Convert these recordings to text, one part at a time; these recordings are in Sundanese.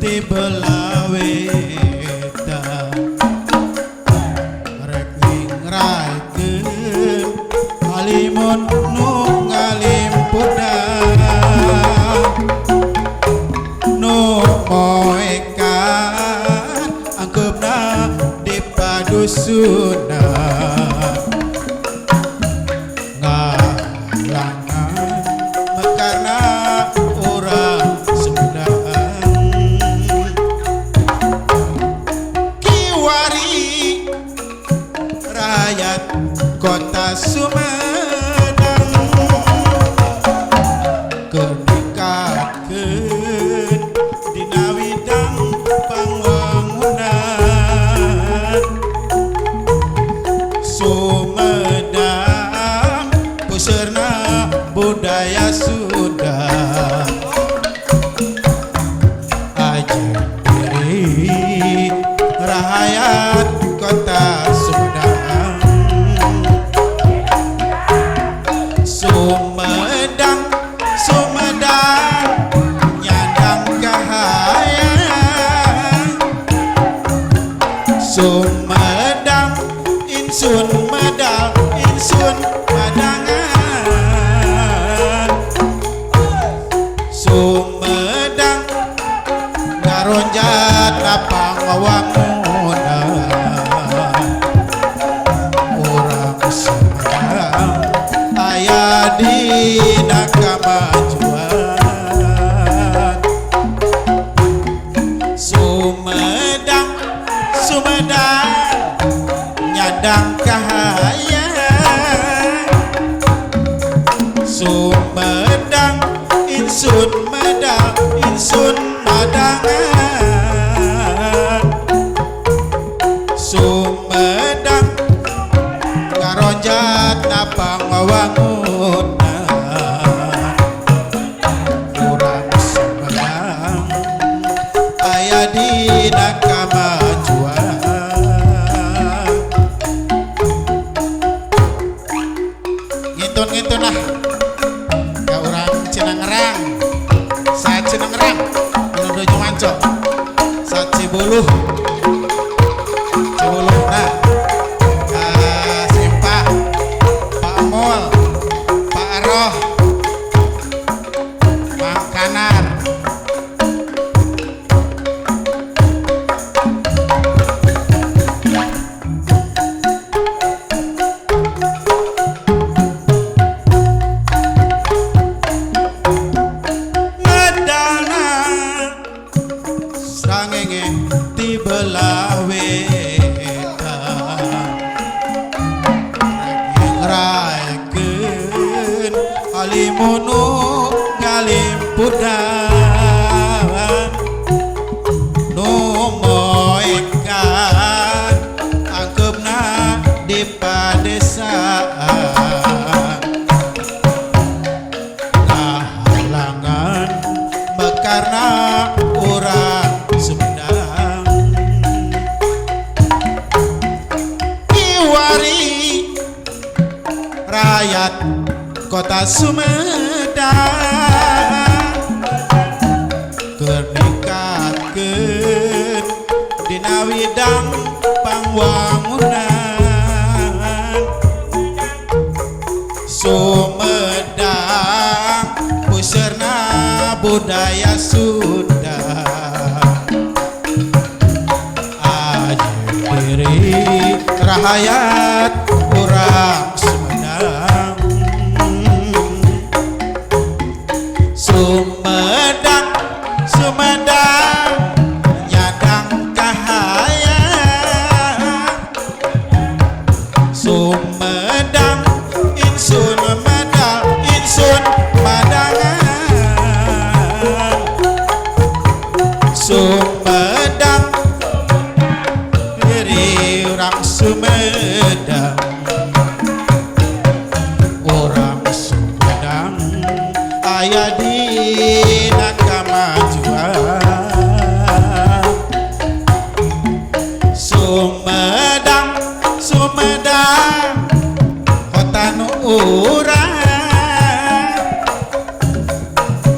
ti belah wetan rek ngingraikeun halimun nu ngalimpudan nu moekan angkeupna di padusunan ngahalangan mekarna urang Sumedang kiwari rakyat kota Sumedang keur ningkatkeun dina widang pangwangunan Sumedang puseurna budaya Sunda aja diri rakyat kota Sumedang. Sumedang Sumedang nyandang kahayang Sumedang insun medal insun padangan Sumedang ngaronjat lapang wawangunan urang Sumedang aya dina kamajuan Sumedang Sumedang nyandang kahayang Sumedang insun medal insun madangan Sumedang ngaronjat napang wawangunan urang Sumedang aya dina kamajuan. Ngintun-ngintun lah ka urang Cinangerang, sa Cinangerang anu nuju manco, sa Cibuluh Cibuluh nah ka Simpah, Pak Mol, Pak Aroh, Mang Kanar. Medalna srangenge ti belah wetan ngraekeun halimun nu ngalimpudan nu moekan angkeupna di padesaan ngahalangan mekarna urang Sumedang kiwari rakyat kota Sumedang keur ningkatkeun dina widang pangwangunan Sumedang puseurna budaya Sunda aja diri rahayat urang Sumedang. Sumedang Sumedang nyandang kahayang Sumedang insun medal insun madangan Sumedang diri urang Sumedang urang Sumedang aya dina kamajuan Sumedang Sumedang kota nu urang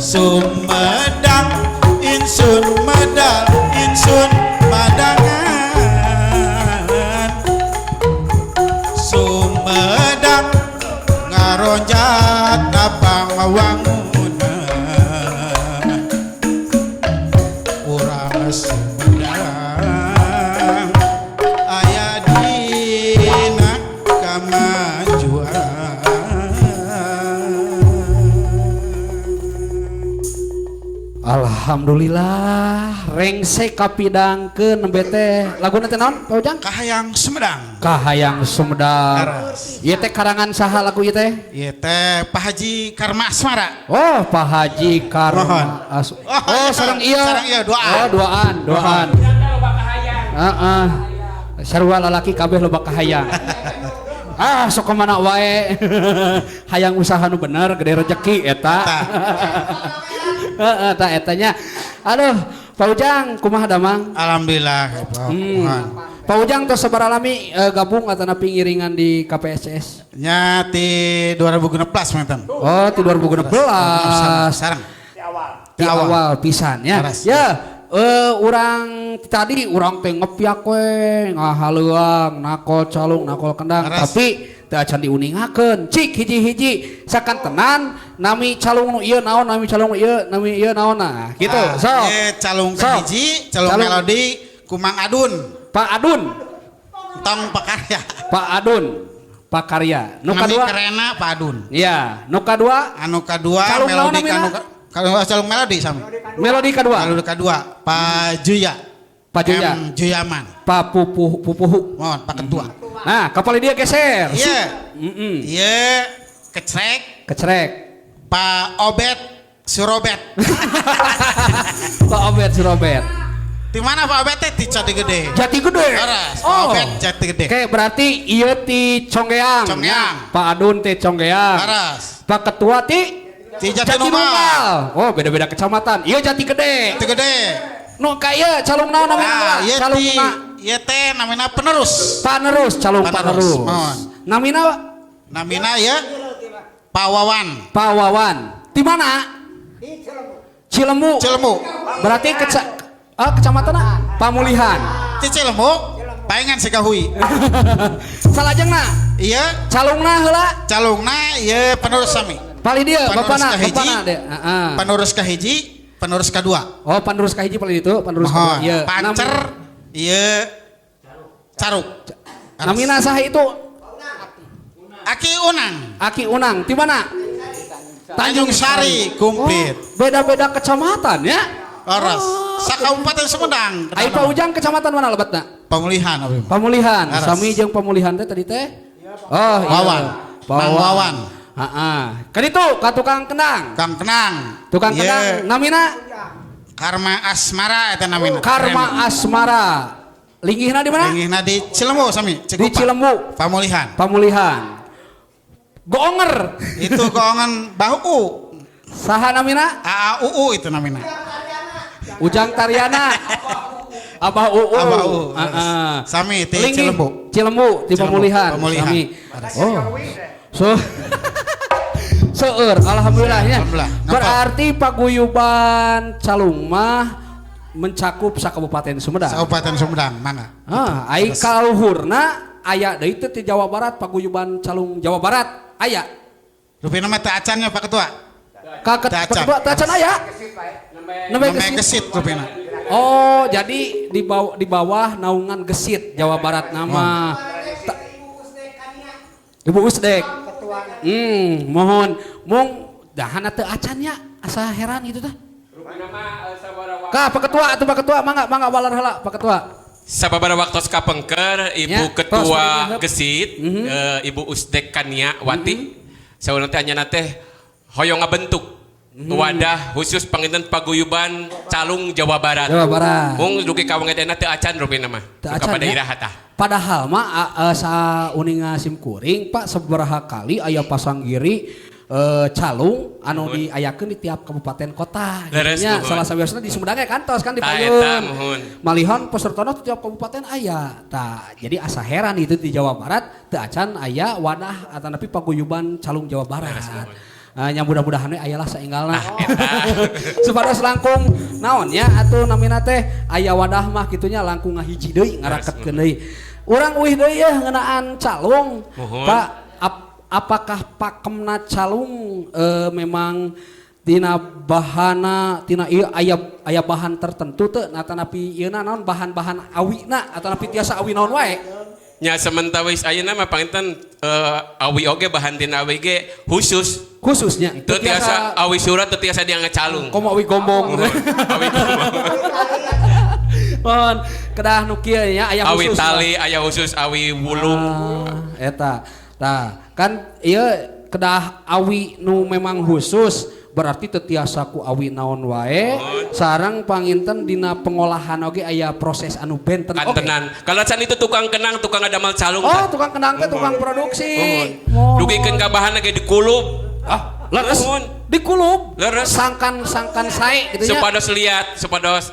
Sumedang insun Sumedang aya dina kamajuan. Alhamdulillah rengse kapidangkeun nembe teh laguna teh naon Pak Ujang? Kahayang Sumedang. Kahayang Sumedang. Ieu teh karangan saha lagu ieu teh? Ieu teh Pak Haji Karma Asmara. Oh, Pak Haji Karma Asmara. Oh, sareng ieu. Sareng ieu duaan. Oh, duaan, duaan. Heeh. Sarua lalaki kabeh loba kahayang. Ah, sok kemana wae. Hayang usaha nu bener gede rezeki eta. Heeh, tah etanya. Aduh, Pak Ujang kumaha damang? Alhamdulillah. Pak Ujang tos sabaraha lami gabung atanapi ngiringan di KPSCS? Nya ti 2016 mantan. Oh, ti 2016. Sareng. Di awal pisan ya. Ya, urang tadi urang teh ngepiak we, ngahaleuang, nakol calung, nakol kendang, tapi teu acan diuningakeun. Cik hiji-hiji sakantenan nami calung nu ieu naon, nami calung nu ieu, nami ieu naon nah, gitu. So, calung kahiji, calung melodi Kumang Adun. Pak Adun. Tong Pakarya. Pak Adun. Pakarya. Nu kadua karena Pak Adun. Iya, nu kadua anu kadua melodi kanu calung melodi sami. Melodi kadua. Melodi kadua Pak Juya. Pak Juya. M. Juyaman. Pak Pupuh Pupuhu. Mohon Pak Ketua. Nah, kapal dia geser. Iya. Iya, kecrek. Kecrek. Pak Obet Surobet. Pak Obet Surobet. Di mana Pak Obet teh? Di Jati Gede. Jati Gede. Leres, Pak Obet Jati Gede. Oke, berarti ieu ti Conggeang. Conggeang. Pak Adun ti Conggeang. Leres. Pak Ketua ti Ti Jatinunggal. Oh, beda-beda kecamatan. Ieu Jati Gede. Jati Gede. Nu ka ieu calung naon namina? Calung ieu teh namina penerus. Panerus, calung panerus. Namina namina ya Pak Wawan. Pak Wawan. Di mana? Cilemu. Cilemu. Berarti kecamatan Pamulihan. Di Cilemu, paingan sikahui. Salajengna? Iya. Calungna heula? Calungna ieu penerus sami. Palih dieu bapana, bapana de. Heeh. Penerus kahiji, penerus kadua. Oh, penerus kahiji palih ditu, penerus kadua. Ieu. Pancer ieu caruk. Namina saha itu? Aki Unang. Aki Unang, di mana? Tanjung Sari, komplit. Beda-beda kecamatan ya. Leres. Sakabupaten Sumedang. Ai Pak Ujang kecamatan mana lebetna? Pamulihan. Pamulihan. Sami jeung Pamulihan teh tadi teh. Oh, iya. Wawan. Mang Wawan. Heeh. Kan itu ka tukang kendang. Tukang kendang. Tukang kendang namina Karma Asmara eta namina. Karma Asmara. Linggihna di mana? Linggihna di Cilemu sami, Cikupa. Di Cilemu. Pamulihan. Pamulihan. Goonger. Itu goongan bahu. Saha namina? AAUU itu namina. Ujang Tariana. Abah UU. Abah UU. Sami di Cilemu. Cilemu di Pamulihan. Sami. Oh. So. Seueur, alhamdulillahnya. Berarti paguyuban calung mah mencakup sakabupaten Sumedang. Kabupaten Sumedang, mangga. Ah, ai kaluhurna aya deui teh ti Jawa Barat paguyuban calung Jawa Barat aya. Rupina mah teu acan nya Pak Ketua. Ka Ketua teu acan aya. Nembe gesit rupina. Oh, jadi di bawah naungan gesit Jawa Barat nama. Ibu Usdek. Mohon mung dahana teu acan nya asa heran gitu tah. Ka Pak Ketua atuh Pak Ketua mangga mangga walar heula Pak Ketua. Sababaraha waktos kapengker Ibu ya, Ketua Gesit, Ibu Usdek Kania Wati. Saurang teh anjeunna teh hoyong ngabentuk wadah khusus panginten paguyuban calung Jawa Barat. Jawa Barat. Mung dugi ka wangedena teu acan rupina mah. Teu acan pada iraha tah. Padahal mah sauninga simkuring Pak sabaraha kali aya pasanggiri calung anu diayakeun di tiap kabupaten kota. Nya salah sawiosna di Sumedang ge kantos kan di payun. Malihan pesertana di tiap kabupaten aya. Tah jadi asa heran itu di Jawa Barat teu acan aya wadah atanapi paguyuban calung Jawa Barat. Nya mudah-mudahan we ayalah saenggalna. Supados langkung naon nya atuh namina teh aya wadah mah kitunya langkung ngahiji deui ngaraketkeun deui. Urang uih deui yeuh ngeunaan calung. Pak, apakah pakemna calung memang Tina bahana tina ieu aya aya bahan tertentu teu atanapi ieu naon bahan-bahan awina atanapi tiasa awi naon wae? Nya, sementawis ayeuna mah panginten awi oge, bahan tina awi ge khusus. Khususnya? Teu tiasa awi surat, teu tiasa dia ngecalung. Komo awi gombong. Awi gombong. Mohon kedah nu kieu nya aya awi khusus. Tali aya khusus, awi wulung. Ah, eta. Tah, kan ieu kedah awi nu memang khusus, berarti teu tiasa ku awi naon wae. Sareng panginten dina pengolahan oge aya proses anu benten oge. Kantenan. Kalau can itu tukang kenang, tukang ngadamel calung. Oh, tukang kenang teh tukang produksi. Muhun. Dugikeun ka bahanna ge dikulub. Ah, leres. Muhun. Dikulub. Leres. Sangkan sangkan sae gitu nya. Supados liat, supados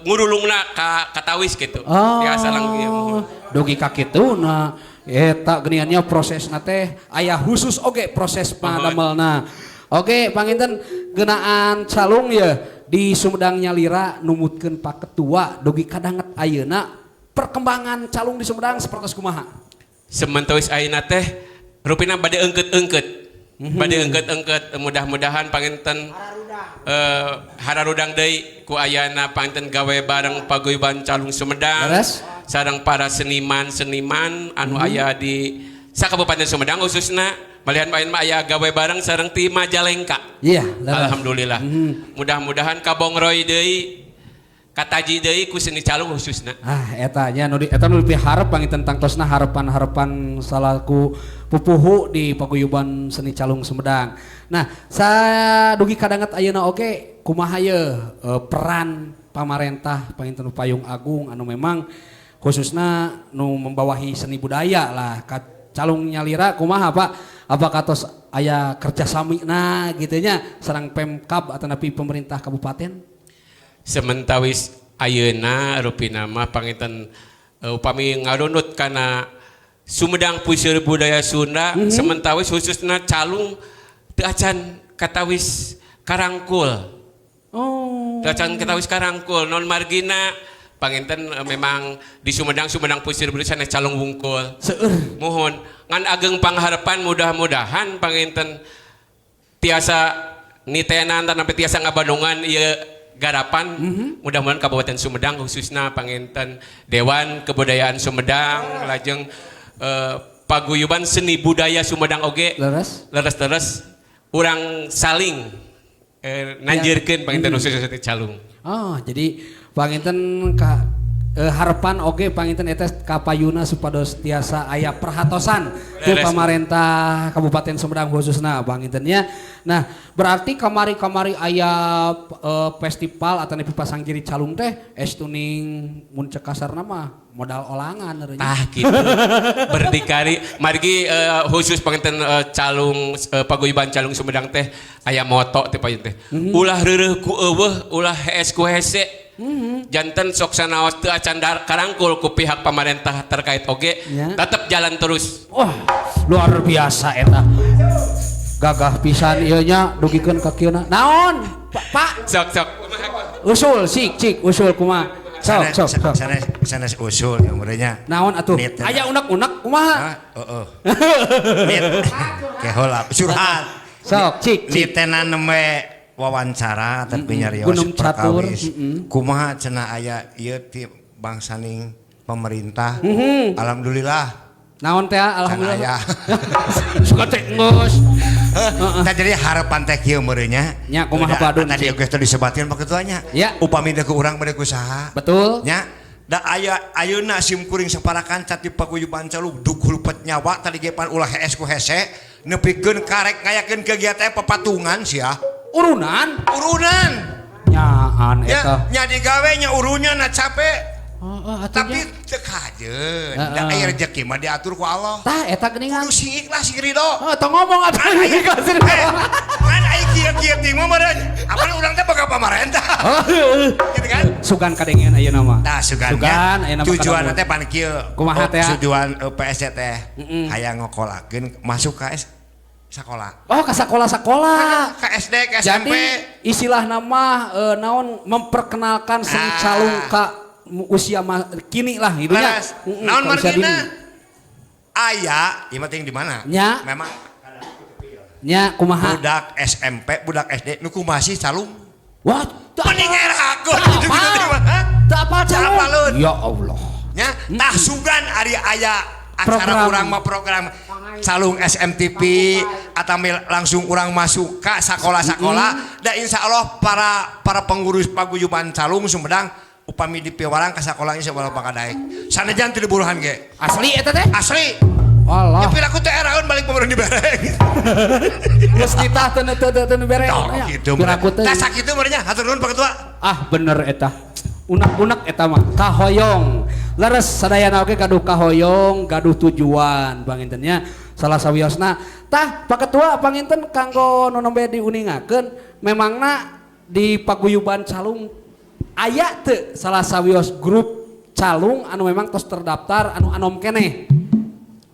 ngurulungna ka katawis gitu. Oh. Tiasa lang ieu, muhun. Dugi ka kitu nah eta geniannya prosesna teh aya khusus oge proses padamelna. Oke, panginten genaan calung ya di Sumedang nyalira numutkeun Pak Ketua dugi kadanget ayeuna perkembangan calung di Sumedang seperti kumaha? Sementawis ayeuna teh rupina bade eungkeut-eungkeut. Bade eungkeut-eungkeut, mudah-mudahan panginten hararudang deui ku ayana panginten gawe bareng paguyuban calung Sumedang. Leres. Sareng para seniman-seniman anu aya di sakabupaten Sumedang, khususna malihan payen mah aya gawe bareng sareng ti Majalengka. Iya, leres. Alhamdulillah. Mudah-mudahan kabongroy deui, kataji deui ku seni calung khususna. Ah, eta nya nu eta nu dipiharep panginten tangtosna harapan-harapan salaku pupuhu di paguyuban seni calung Sumedang. Nah, sa dugi kadanget ayeuna oge kumaha ye peran pamarentah panginten Payung Agung anu memang khususna nu membawahi seni budaya lah ka calung nyalira kumaha, Pak? Apakah tos aya kerjasamina gitu nya sareng Pemkab atau napi pemerintah kabupaten? Sementawis ayeuna rupina mah panginten upami ngarunut kana Sumedang Puseur Budaya Sunda, sementawis khususna calung teu acan katawis karangkul. Oh. Teu acan katawis karangkul non margina panginten memang di Sumedang, Sumedang Puseur Budaya sanes calung wungkul. Seueur. Muhun, ngan ageng pangharepan mudah-mudahan panginten tiasa nitenan sampai tiasa ngabandungan ieu garapan, mudah-mudahan Kabupaten Sumedang khususnya panginten Dewan Kebudayaan Sumedang lajeng paguyuban seni budaya Sumedang oge Leres. Leres-leres urang saling nanjirkeun panginten khususnya seni calung. Oh, jadi panginten ka harapan oge panginten eta kapayuna supados tiasa aya perhatosan ke pamarentah Kabupaten Sumedang khususna pangintennya. Nah, berarti kamari-kamari aya festival atau nepi pasanggiri calung teh estuning mun cek kasarna mah modal olangan eureun. Tah gitu. Berdikari margi khusus panginten calung paguyuban calung Sumedang teh aya moto teh payun teh. Ulah reureuh ku euweuh, ulah hees ku hese. Janten sok sanaos teu acan karangkul ku pihak pamarentah terkait oge tetep jalan terus. Wah, luar biasa eta. Gagah pisan ieu nya dugikeun ka kieu. Naon? Pak, Pak. Sok sok. Usul sik cik usul kumaha? Sok sok sok. Sanes sanes usul ya meureunnya. Naon atuh? Nit. Aya unek-unek kumaha? Hah? Heeh. Nit. Kehola curhat. Sok cik cik. Nitenan nembe wawancara tapi nyarios Gunung Catur, perkawis. Kumaha cenah aya ieu ti bangsaning pemerintah. Alhamdulillah. Naon teh Can alhamdulillah. aya. Suka teh geus. Tah, jadi harapan teh kieu meureunnya. Nya, kumaha, Udah, Pak Dun? Tadi oge teh disebatkeun Pak Ketuanya. Ya. Upami teh ku urang bade ku saha. Betul. Nya, da aya ayeuna sim kuring saparakan cat di paguyuban calung dukulpet nyawa tadi ge pan ulah hees ku hese nepikeun karek ngayakeun kegiatan pepatungan sia. Urunan. Urunan. Nyaan Ya, eta. nya digawe nya urunya na capek. Heeh, atuh Tapi nya. teu kajeun. Da aya rezeki mah diatur ku Allah. Tah eta geuningan. Kudu sing ikhlas sing ridho. Oh, tong ngomong atuh. Eh, kan aya kieu-kieu ting mah meureun. Apan urang teh boga pamarentah. Oh, Gitu kan? Sugan kadengean ayeuna mah. Tah sugan Sugan ayeuna mah tujuan kadang. teh pan kieu. Kumaha Oh, teh? tujuan PSC teh hayang ngokolakeun masuk ka sakola. Oh, ke sekolah-sekolah. Ke SD, ke SMP. Jadi istilah nama naon memperkenalkan seni Ah. calung ka usia kini lah gitu nya. Leres. Naon ka usia margina? dini. Aya, ieu mah ting di mana? Nya. Memang Nya kumaha? Budak SMP, budak SD nu kumaha sih calung? Wah, teu Mending apal. erakeun Teu gitu apal. gitu mah. Hah? Teu apal Teu calung. apaleun. Ya Allah. Nya, tah sugan ari aya acara Program. urang mah program calung SMTV atau langsung urang masuk ka sakola-sakola da insya Allah para para pengurus paguyuban calung Sumedang upami dipiwarang ka sakola insya Allah bakal daek sanajan teu diburuhan ge. Asli eta teh? Asli. Allah. Ya piraku teh eraeun balik pemerintah dibereng. Geus ditah teu teu teu teu bere. Tah gitu. Piraku teh. Tah sakitu meureun nya, hatur nuhun Pak Ketua. Ah bener eta. Unek-unek eta mah kahoyong. Leres sadayana oge gaduh kahoyong, gaduh tujuan pangintennya salah sawiosna. Tah Pak Ketua, panginten kanggo nu nembe diuningakeun, memangna di paguyuban calung aya teu salah sawios grup calung anu memang tos terdaftar anu anom keneh?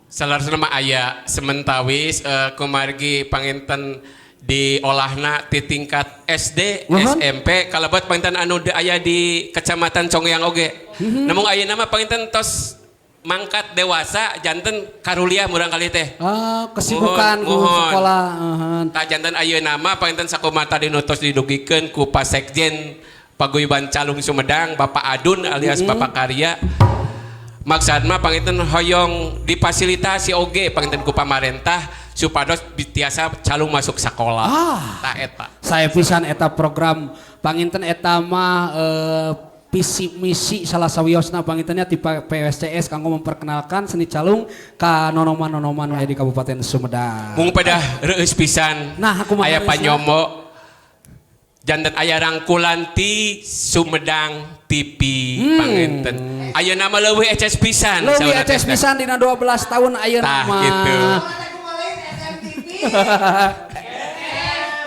Salarasna mah aya, sementawis kumargi panginten diolahna di tingkat SD, SMP, kalebet panginten anu aya di Kecamatan Conggeang oge. Namun ayeuna mah panginten tos mangkat dewasa, janten karuliah murang kali teh. Ah, kesibukan Muhun, ku muhun. sekolah. Uhun. Tah janten ayeuna mah panginten sakumaha tadi nu tos didugikeun ku Pak Sekjen Paguyuban Calung Sumedang, Bapak Adun alias Bapak Karya. Maksudna panginten hoyong difasilitasi oge panginten ku pamarentah supados tiasa calung masuk sekolah. Ah. Tah eta. Saya pisan eta program panginten eta mah visi misi salah sawiosna pangintennya ti PSCS kanggo memperkenalkan seni calung ka nonoman-nonoman nu aya di Kabupaten Sumedang. Mung pada reueus pisan. Nah, kumaha aya reueusna? panyomo janten aya rangkulan ti Sumedang TV panginten. Ayeuna mah leuwih eces pisan. Leuwih saurna eces teh. pisan dina 12 tahun ayeuna Tah, mah. gitu.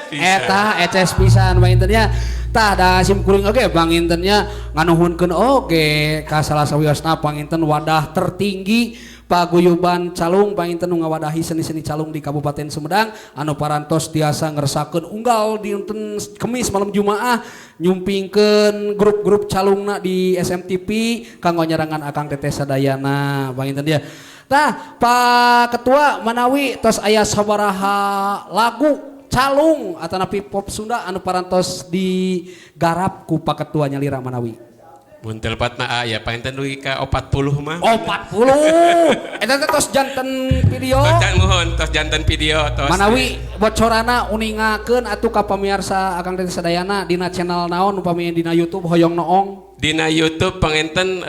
Eta eces pisan pangintennya. Tah da sim kuring oge pangintennya nganuhunkeun oge ka salah sawiosna panginten wadah tertinggi paguyuban calung panginten nu ngawadahi seni-seni calung di Kabupaten Sumedang anu parantos tiasa ngersakeun unggal dinten Kemis malam Jumaah nyumpingkeun grup-grup calungna di SMTV kanggo nyarangan akang teteh sadayana panginten dia. Tah Pak Ketua, manawi tos aya sabaraha lagu calung atanapi pop Sunda anu parantos digarap ku Pak Ketua nyalira manawi? Mun teu lepat mah aya panginten dugi ka 40 mah. Oh, 40. Eta teh tos janten video? Tos jan muhun, tos janten video tos. Manawi bocorana uningakeun atuh ka pamirsa akang teteh sadayana, dina channel naon upami dina YouTube hoyong noong? Dina YouTube panginten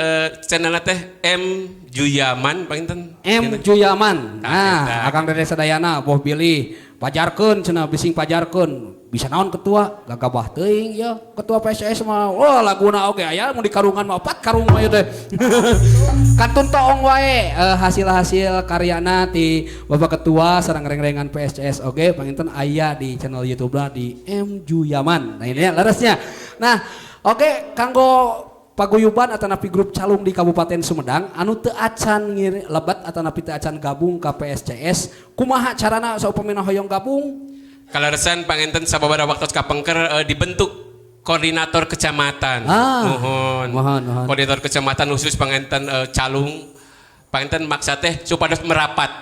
channelna teh M Juyaman panginten. M Juyaman. Tah, Nah, eta. akang teteh sadayana boh bilih pajarkeun cenah, bising pajarkeun. Bisa naon ketua, gagabah teuing ya. Ketua PSS mah wah laguna oge aya, mun di karungan mah opat karung mah ieu teh. Kantun toong wae hasil-hasil karyana ti Bapak Ketua sareng reng-rengan PSCS oge panginten aya di channel YouTube lah di M Juyaman. Nah, ini ya leresnya. Nah, oke kanggo paguyuban atanapi grup calung di Kabupaten Sumedang anu teu acan ngir lebat atanapi teu acan gabung ka PSCS, kumaha carana saupamina hoyong gabung? Kaleresan panginten sababaraha waktu kapengker dibentuk koordinator kecamatan. Ah, Muhun. Muhun, muhun. Koordinator kecamatan khusus panginten calung panginten maksa teh supados merapat.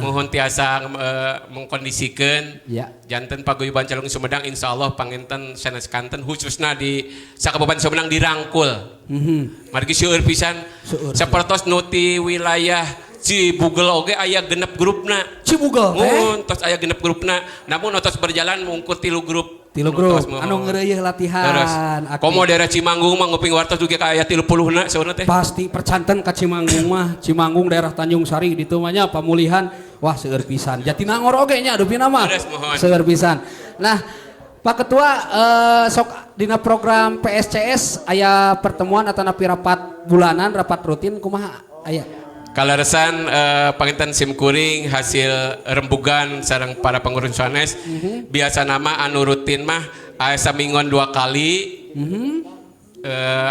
Muhun tiasa mengkondisikan janten paguyuban calung Sumedang insya Allah panginten sanes kanten khususna di sakabupaten Sumedang dirangkul. Margi seueur pisan. Seueur. Sapertos nu ti wilayah Cibugel oge aya 6 grupna. Cibugel teh? Muhun, tos aya 6 grupna. Namun tos berjalan mungkur 3 grup. 3 Nu grup tos, muhun. Anu ngeureuyeun latihan. Terus, aktif. komo daerah Cimanggung mah nguping wartos juga aya 30 na saurna teh. Pasti percanten ka Cimanggung mah, Cimanggung daerah Tanjung Sari ditu mah nya pamulihan, wah seueur pisan. Jatinangor oge nya dupina mah. Leres, muhun. Seueur pisan. Nah, Pak Ketua, sok dina program PSCS aya pertemuan atanapi rapat bulanan, rapat rutin kumaha aya? Kaleresan panginten simkuring hasil rembugan sareng para pengurus sanes, biasa nama anu rutin mah aya saminggon 2 kali.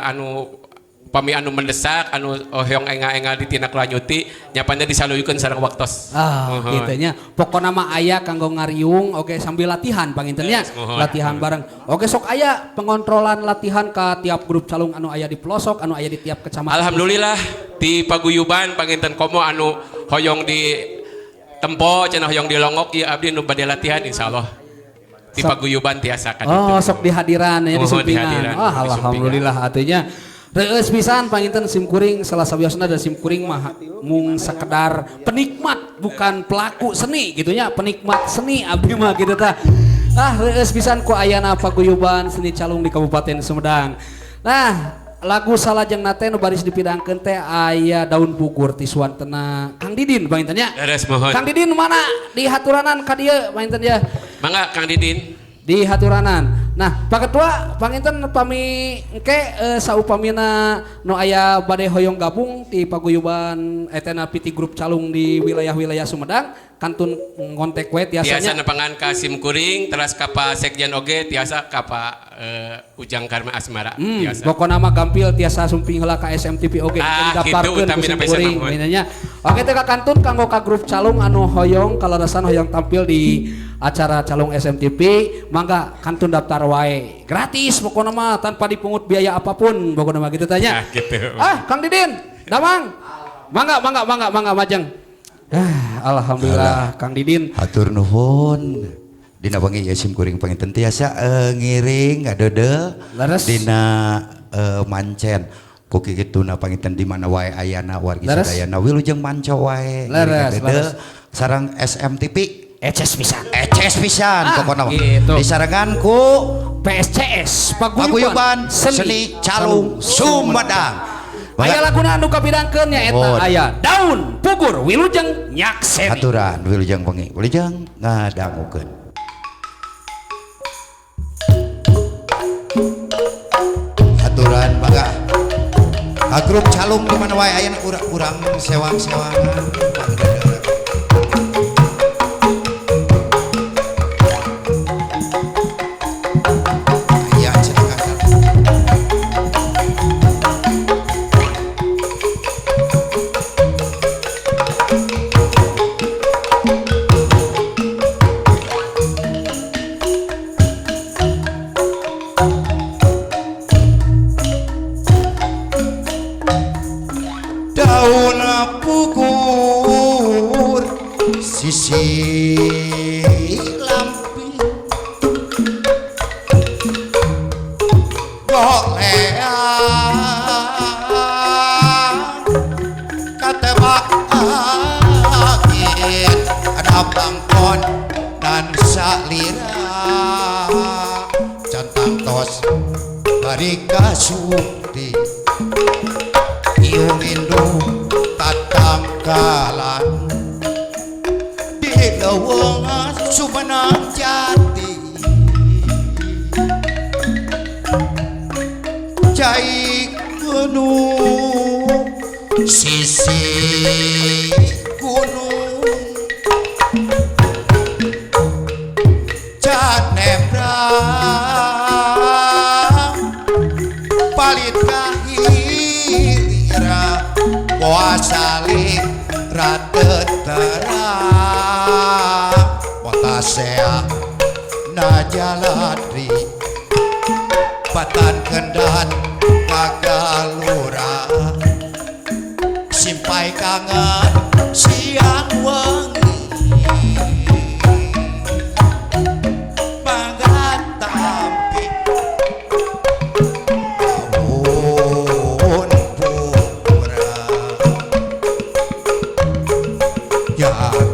Anu pami anu mendesak anu hoyong enga-enga ditindaklanjuti nyapanya disaluyukeun sareng waktos. Ah, Muhun. gitu nya. Pokona mah aya kanggo ngariung oge sambil latihan pangintennya. Yes, muhun. Latihan bareng. Oke sok aya pengontrolan latihan ka tiap grup calung anu aya di pelosok, anu aya di tiap kecamatan? Alhamdulillah di paguyuban panginten komo anu hoyong di Tempo cenah hoyong dilongok ieu abdi nu bade latihan insyaallah. Di paguyuban tiasa ka ditu. Oh, sok dihadiran ya disumpingan. Ah, alhamdulillah atunya. Reueus pisan panginten simkuring salah sawiosna da simkuring mah mung sekedar penikmat bukan pelaku seni gitu nya, penikmat seni abdi mah gitu tah. Ah, reueus pisan ku ayana paguyuban seni calung di Kabupaten Sumedang. Nah, lagu salajengna teh nu baris dipidangkeun teh aya Daun Pugur ti suantena Kang Didin panginten nya. Leres mohon. Kang Didin mana dihaturanan ka dieu panginten ya. Mangga Kang Didin. Dihaturanan. Nah, Pak Ketua panginten pami engke saupamina nu aya bade hoyong gabung di paguyuban etna PT Grup Calung di wilayah-wilayah Sumedang kantun ngontek we tiasanya. Tiasa nepangan ka simkuring teras ka Pak Sekjen oge tiasa ka Pak Ujang Karma Asmara tiasa. Pokona mah gampil tiasa sumping heula ka SMTV oge didaftarkeun ku simkuring nya. Oke teh ka kantun kanggo ka grup Calung anu hoyong kalarasan hoyong tampil di acara Calung SMTV mangga kantun daftar wae gratis pokona mah tanpa dipungut biaya apapun pokona mah gitu tanya. Nah, gitu. Ah Kang Didin damang mangga mangga mangga mangga majeng. Ah, alhamdulillah Kang Didin. Hatur nuhun. Dina wengi ieu simkuring panginten tiasa ngiring ngadeudeuh dina mancen. Ku kituna panginten di mana wae ayana wargi sadayana wilujeng manco wae ngiring ngadeudeuh sareng SMTV. Eces pisan. Eces pisan pokona mah. Gitu. Disarengan ku PSCS Paguyuban Seni Calung Sumedang. Aya laguna anu kapidangkeun nya eta aya Daun Pugur Wilujeng Nyakseni. Aturan wilujeng wengi, wilujeng ngadangukeun. Aturan mangga. Ka grup Calung di mana wae aya urang sewang-sewangan. Daun pugur sisi lampi golean katebak angin ada bangkon dan salira cantang tos bari kasukti iung indung tatangkalan di leuweung Sumedang Jati cai gunung sisi gunung canebrang palit kahilira boa saling rateterang motasea najaladri batan kendan kagalura simpai kangen siang wengi mangga tampi daun pura jangan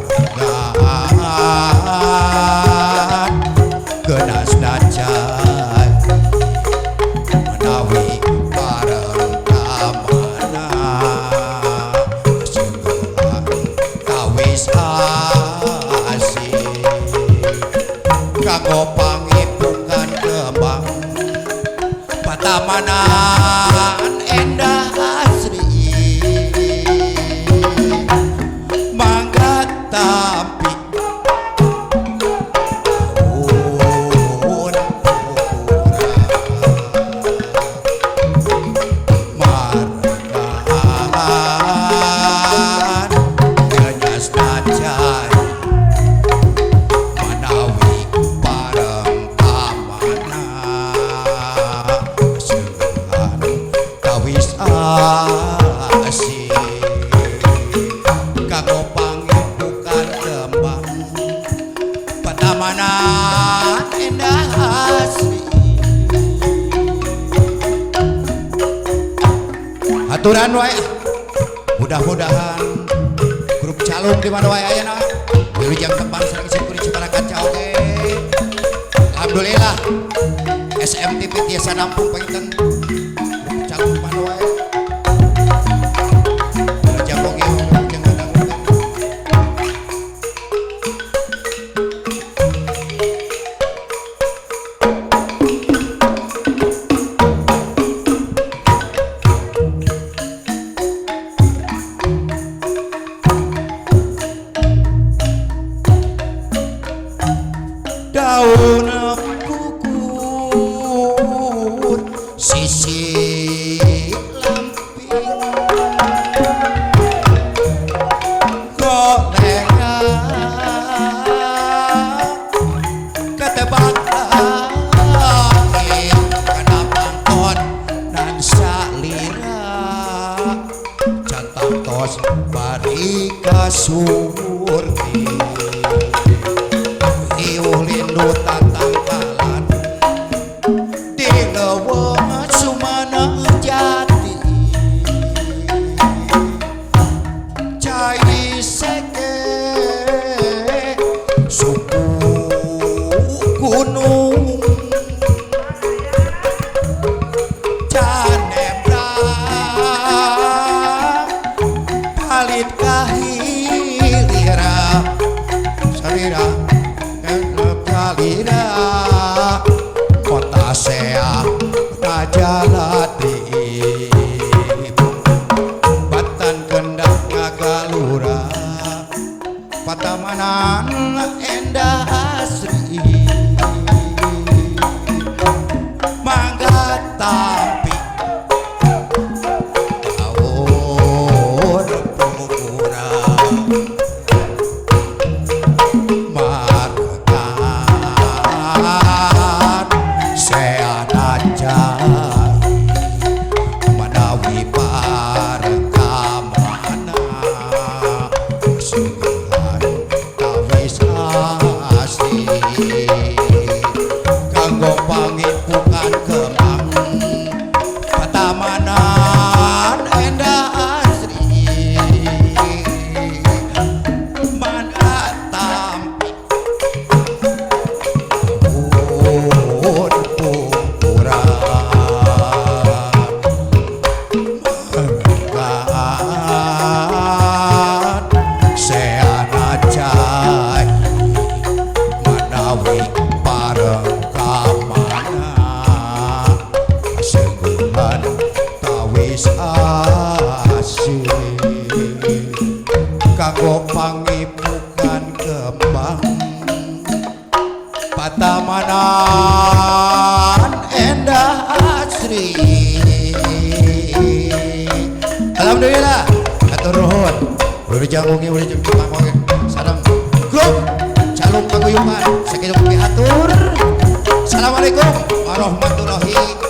genas nacai menawi bareng kamana sungguhan kawis asih kanggo pangipungan kembang patamanan endah asri mangga tampi daun pura margaan genyas nacai manawi bareng kamana sungguhan kawis asih kanggo pangipukan. Aturan wae. Mudah-mudahan grup calung di mana wae ayana. Wilujeng tepang sareng sim kuring sabaraha kaca oge. Alhamdulillah SMTV tiasa nampung panginten grup calung di mana wae. Wilujeng oge wilujeng ngadangukeun. Daun kukur sisi lamping golengan ketebak angin kana pangkon nan salira cantang tos bari kasurti iuh lindu tatangkalan di leuweung Sumana Jati cai seke suku gunung canebrang palit kahilira sarira kalira kota sea raja latif batan kendang ngagalura patamanan endah asri mangga tampi daun pura markan seana cai manawi parkamana suguhan tawis asih kanggo pangipukan kembang patamanan endah asri mana tampi daun pura markan seana cai manawi pareng kamana sungguhan tawis asih kanggo pangipukan kembang patamanan endah asri. Alhamdulillah atur nuhun wilujeng wengi wilujeng tepang oge sareng grup calung paguyuban sakitu pihatur. Assalamualaikum warahmatullahi.